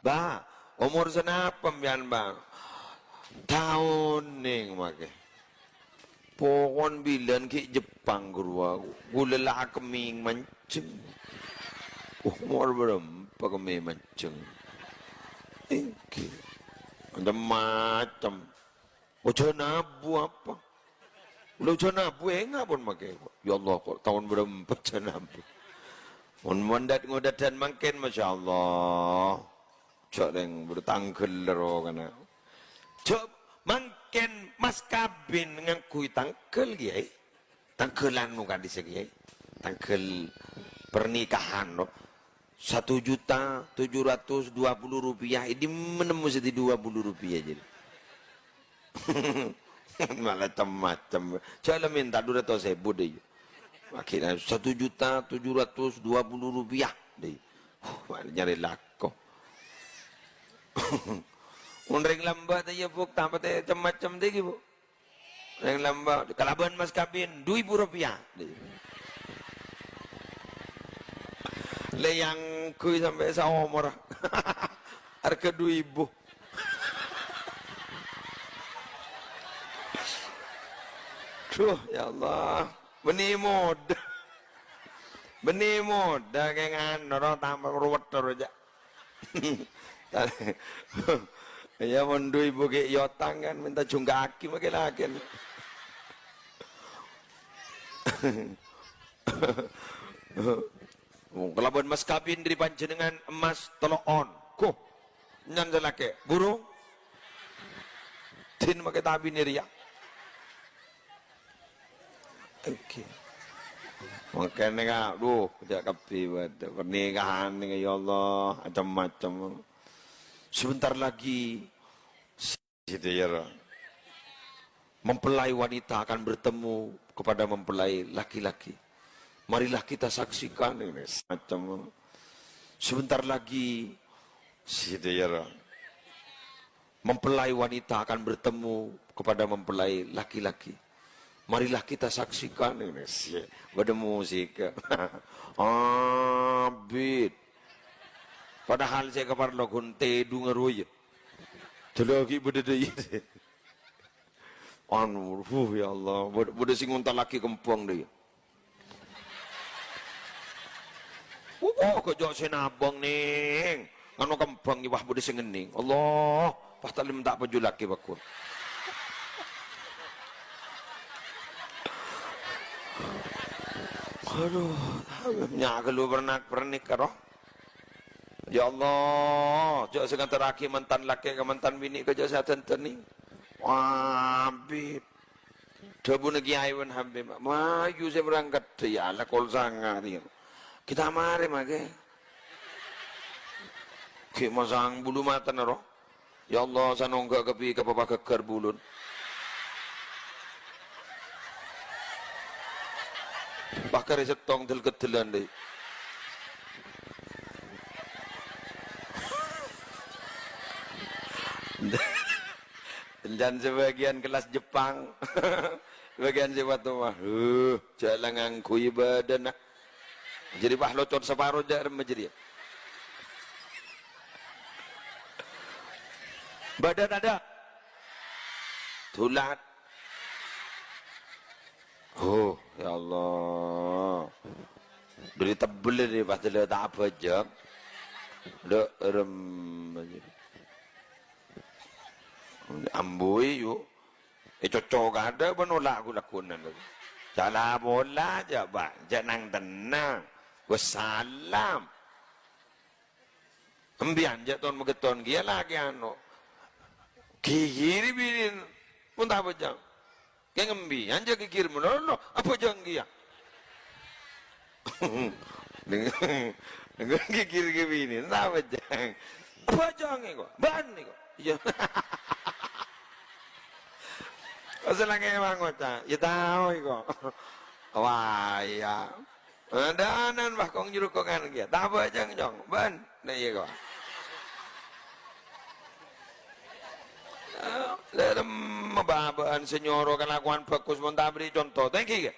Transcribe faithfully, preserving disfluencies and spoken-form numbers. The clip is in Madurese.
"Bâ, omor sanapa sampèyan, Bâ?" "Tao onèng makè. Pokon bilân ghi' Jepang, ghâruwa. Ghulâ la akemmèng manjheng." "Omor bârâmpa kemmèng manjheng?" "Èngghi." Macem-macem. "Ojhân abu apa?" "Lho, ojhân abu enga' pon makè." "Ya Allah, kok taon bârâmpa ojhân abu?" Mon mandat ngodadân mangkèn, masyaallah. Jhâ' rèng bertangghâl ro kana. Jhâ' mangkèn mas kabin ngangghuy tangghâl, Kèyaè. Tangghâl anu ka'dissa', Kèyaè. Tangghâl pernikahan, no. Satu juta tujuh ratus dua puluh rupiah, è dimma nemmo sè dua puluh rupiah, jadi. Macem-macem. Jhâ' la mènta dua ratus èbu, dâ' iyâ. Akhirnya satu juta tujuh ratus dua puluh rupiah, dâ' iyâ. Huh, nyarè lako. Mon rèng lambâ' ta' iyâ, Bu', ta' patè macem-macem dâ' iyâ, Bu'. Rèng lambâ', kalabân mas kabin, du èbu rupiah. Lè, èyangghuy sampè' saomor. Arghâ du èbu. Duh, ya Allah. Bânnè modâ. Bânnè modâ kèng anu, ro, tama ruwet terus, jâ'. Iyâ, mon du èbu ghi' èotang kan, mènta jhungka'aghi makè lakèn. Kalabân mas kabin dâri panjhennengngan emmas tello on. Ghu, nyan sè lakè', buru. Din makè ta' abinè rèya. Oke. Mangkèn nèka, duh, jhâ' kabbhi bâdâ pernikahan nèka, ya Allah, macem-macem. Sebentar lagi, mempelai wanita akan bertemu kepada mempelai laki-laki. Marilah kita saksikan ini, macem. Sebentar lagi, mempelai wanita akan bertemu kepada mempelai laki-laki. Marilah kita saksikan ini, bâdâ musik. Abit. Padahal sè kaparlo ghun tèdhungnga rowa, yâ. Dâlâ ghi' bâdâ dâ' iyâ. Anu, huh, ya Allah, bâdâ, bâdâ sè ngontallaghi kembhâng dâ' iyâ. Wuh, kok jhâ' sè nabâng, Nèng. Nganu kembhâng, wah, bâdâ sè ngennèng. Allah, pas ta' lem ta' pajhullaghi bâkun. Aduh, nya' ghâllu pernak-pernik karo. Ya Allah, jhâ' sè ngantarraghi mantan lakè' ka mantan binè' kok jhâ' sè adhândhâni. Wah, Habib. Dhâbuna Kèyaè bân Habib, "Mayu sè berangkat, ya Allah, kol sanga rèya. Kita marè makè." Ghi' masang bulu matana, ro. Ya Allah, sanongghâ kabbhi ka papa ghâgghâr bulun. Pas karè sèttong del-keddelan, dâ'. Jhân sebagian kelas Jepang. Sebagian sè bâto mah, "Huh, jhâ' la ngangghuy bâdâna." Jârèya pas locot saparo jhâ' remma jârèya. Bâdâ tadâ'? Dulat. Oh, ya Allah. Dâri tebbel ini pas dâlâ ta' abhâjâng. Dâ' remma jârèya. Ambuwi, yu. Ècocok adâ' bân ola' ghu-lagghunan. Sala pola jhâ', Pak. Jhâ' nang-tennang. Wassalam. Embiyan jhâ' ton-magetton kèya lakè' ano. Ghighiri binèna. Mon ta' abhâjâng. Kèng embiyan jhâ' ghighir malolo. Abhâjâng kèya. Neng-, neng-, ghighir kè binèna. Ta' abhâjâng. Abhâjâng èko. Bân èko. Iyâ. Pas lakè' ngoca', "Yâ tao èko." Wah, iyâ. Adânan, wah, kong nyurukongan kèya. Ta' abhâjâng, Cong. Bân. Nah, iyâ, kok. Lha, mababaan sè nyoro kalakowan bhâghus mon ta' aberri' conto. Tèngghi, kè?